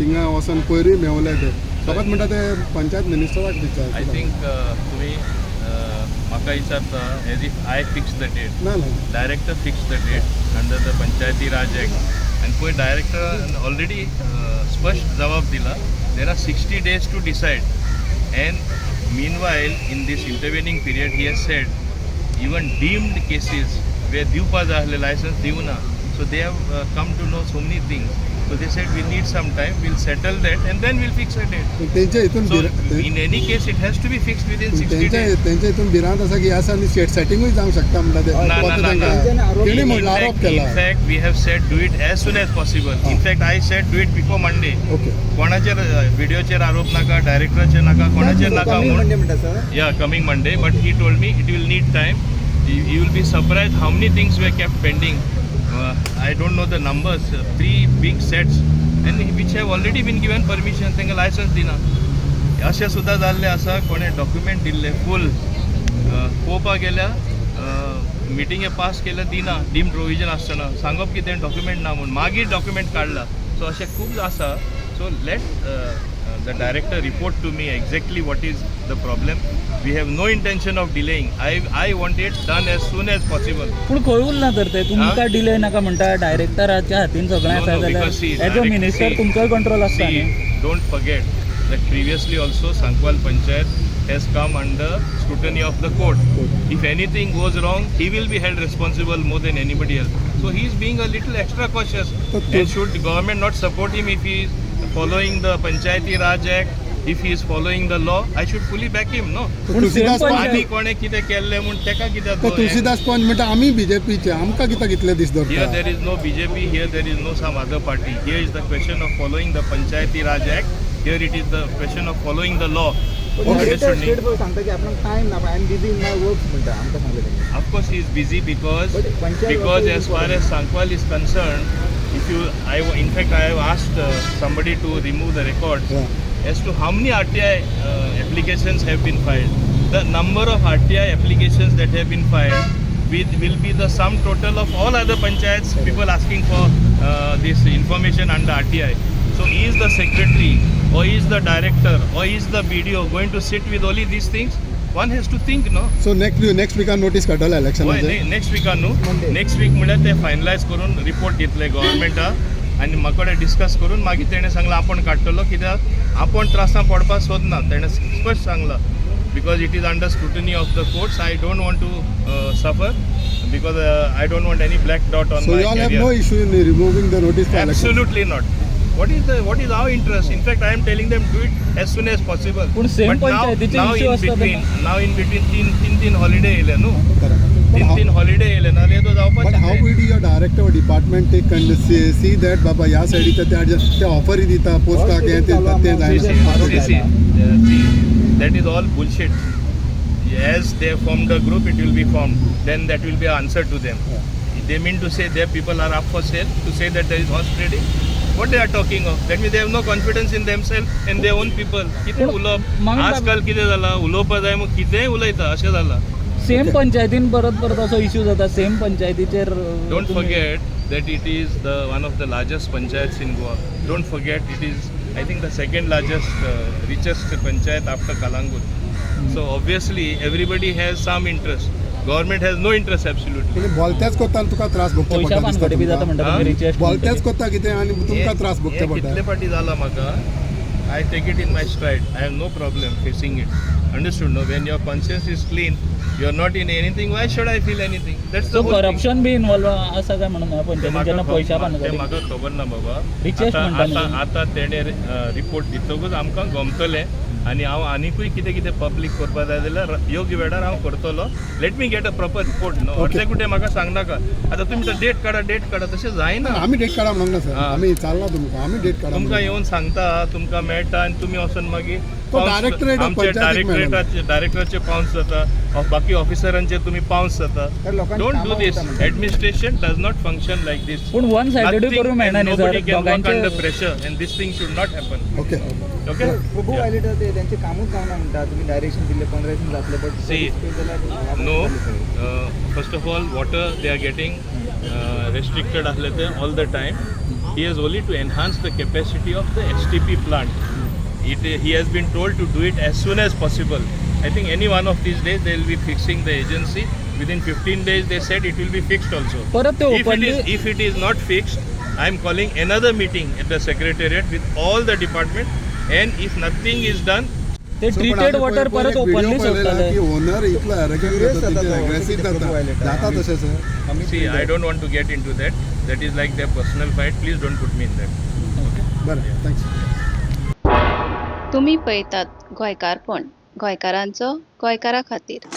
थिंगा वचोन पयरूय मेवले ते फकत म्हणटा ते पंचायत मिनिस्टराक I विचार. थिंक तुमी म्हाका विचारता as if I fix the date. ना ना. Director fix the date under the Panchayati Raj Act आनी पळय, डायरेक्टर ऑलरेडी स्पश्ट जबाब दिला, there are 60 days to decide and meanwhile in this intervening period, he has said, even deemed cases where दिवपा जाय आसलें लायसन्स दिवना. So they have come to know so many things, so they said, "We need some time, we'll settle that and then we'll fix a date." तेंच्या हितून So in any case it has to be fixed within 60 तेंच्या days. तेंच्या हितून भिरांत आसा की ह्या दिसांनी स्टेट सेटिंगूय जावंक शकता म्हणटा ते. ना, ना, ना, ना. तेणी म्हणलं, आरोप केला. In fact, we have said do it as soon as possible. In fact, I said do it before Monday. कोणाचेर व्हिडिओचेर आरोप नाका, डायरेक्टराचेर नाका, कोणाचेर नाका कमींग म्हूण. मंडे म्हणटा sir. Yeah, coming Monday. But he told me it will need time. You will be surprised how many things were kept pending. I don't know the numbers. Three big sets, and which have already been given permission. तांकां licence दिना. अशें सुद्दां जाल्लें आसा, कोणें document दिल्ले फूल, पळोवपाक गेल्यार मिटिंगे पास केल्या, दिना डीम्ड प्रोविजन आसतना. सांगप कितें, डॉक्युमेंट ना म्हूण. मागीर डॉक्युमेंट काडला. सो अशें खूब आसा. So let the director report to me exactly what is the problem. We have no intention of delaying. I want it done as soon as possible. पूण खंय उरला तर ते? तुमकां डिले नाका म्हणटा, डायरेक्टराच्या हातीन सगळें आसा जाल्यार एज अ मिनिस्टर तुमचोय कंट्रोल आसता न्ही. Don't forget that previously also Sankwal Panchayat has come under scrutiny of the court. If anything goes wrong, he will be held responsible more than anybody else. So he is being a little extra cautious. And should the government not support him if he is following the Panchayati Raj Act, if he is following the law? I should fully back him, no? पूण Tulsidas same पंच आनी कोणें कितें केल्लें म्हूण तेका कित्याक? तो तुलसीदास पंच म्हणटा, आमी बीजेपीचे, आमकां कित्याक इतले दीस Here दवरता? there is no BJP, here there is no some other party. Here is the question of following the Panchayati Raj Act. Here it is the question of following the law. Director Understood? State board सांगता की आपणाक time ना, I am busy in my works म्हणटा, आमकां सांगलें तेणी. Of course he is busy because But Panchayat because also is as far as Sankwal is concerned, if you, I, in fact I have asked somebody to remove the records as to how many RTI applications have been filed. The number of RTI applications that have been filed will be the sum total of all other panchayats, people asking for this information under RTI. So is the secretary or is the director or is the BDO going to sit with only these things? One has to think, no? So next विकान notice काडटले हय. इलेक्शनाचे? Next विकान न्हू. Monday. Next week म्हळ्यार ते finalise करून report दितले गव्हर्मेंटाक आनी म्हाका कडेन डिस्कस करून मागीर तेणें सांगलां, आपूण काडटलो, कित्याक आपूण त्रासां पडपाक सोदना. तेणें स्पश्ट सांगलां, because it is under scrutiny of the courts, I don't want to suffer because I don't want any black dot on so my you all have no issue in removing the notice for election? Absolutely not. What is our interest? In fact, I am telling them, do it as soon as possible. पूण same But now, पंचायतीचे now issue in आसता between, now in between तीन तीन तीन holiday येयले न्हू, तीन तीन हॉलिडे येयले, नाल्यार तो बट how जावपाचें. Will your director department take and see that बाबा ह्या सायडीच्या त्या ते ऑफरी दिता पोस्टाक, हें ते ते जायना? See, see, see, that is all bullshit. As they formed a group, it will be formed. Then that will be an answer to them. They mean to say their people are up for sale, to say that there is horse trading. What they are talking of? That means they have no confidence in themselves and their own people. कितें पूण उलोवप? मागीर आजकाल कितें जाला, उलोवपा जाय म्हूण कितेंय उलयता अशें जाला. सेम पंचायतीन परत परत असो इश्यू जाता, same पंचायतीचेर Don't forget that it is the one of the largest panchayats in Goa. Don't forget it is, I think, the second largest, richest panchayat after Kalangut. So obviously everybody has some interest. Government has no interest absolutely. म्हणजे बोलत्याच कोत्ता तुका त्रास भोगचे पयशा पडटा दिसता भानगडी बी जाता तुमकां. म्हणटा हा? तुमी रिचेस्ट. बोलत्याच कोत्ता कितें आनी तुमकां त्रास भोगचे हे पडटा. कितले फाटी जाला म्हाका, I take it in my stride. I have no problem facing it. Understood, no? When your conscience is clean, you are not in anything, why should I feel anything? That's the so corruption B involve आसा काय म्हणून ह्या ते पंचायतीन म्हाका जेन्ना पयशा ते भानगडी? म्हाका खबर ना बाबा. Richest आतां म्हणटा आतां न्ही. आतां तेणें रिपोर्ट दितकूच आमकां गमतलें आनी हांव आनिकूय कितें कितें पब्लीक करपा जाय जाल्यार योग्य वेळार हांव करतलो. Let me get a proper report, न्हू? अर्दे कुठे म्हाका सांगनाका. आतां तुमी डेट काडा, डेट काडा, तशें जायना. आमी डेट काडा म्हणूंक ना सर. हा. आमी विचारला तुमकां, आमी डेट काडा तुमकां म्हणूंक. येवन सांगता, तुमकां मेळटा आनी तुमी वचोन मागीर तो directorate of आमचे पंचायतीक मेळना. डायरेक्टराचे पावंस जाता, बाकी ऑफिसरांचे तुमी पावंस जाता. तर लोकांची don't do कामां दीस. उरता म्हणटा. Administration does not function like this. पूण वन सायडेडूय करूंक मेळना न्ही sir दोगांयचे? Under pressure and this thing should not happen. Okay. Okay. Prabhu violator ते त्यांचे कामूच जावना म्हणटा. तुम्ही डायरेक्शन दिल्ले, 15 दिसान जातले, but See, no, first of all, water they are getting. restricted आसलें तें all the time. He has only to enhance the capacity of the STP plant. It He has been told to do it as soon as possible. I think any one of these days they will be fixing the agency. Within 15 days they said it will be fixed also. परत ते If it openly is, if it is not fixed, I am calling another meeting at the secretariat with all the department, and if nothing is done, ते treated water परत openly सोडटाले. की owner इतलो arrogant Curious जाता, जाता तेंचे तो, aggressive कितें जाता. violate जाता तशें sir. See, I don't want to get into that. That is like their personal fight. Please don't put me in that. बरें, thanks. तुमी पळयतात गोंयकारपण, गोंयकारांचो गोंयकारा खातीर.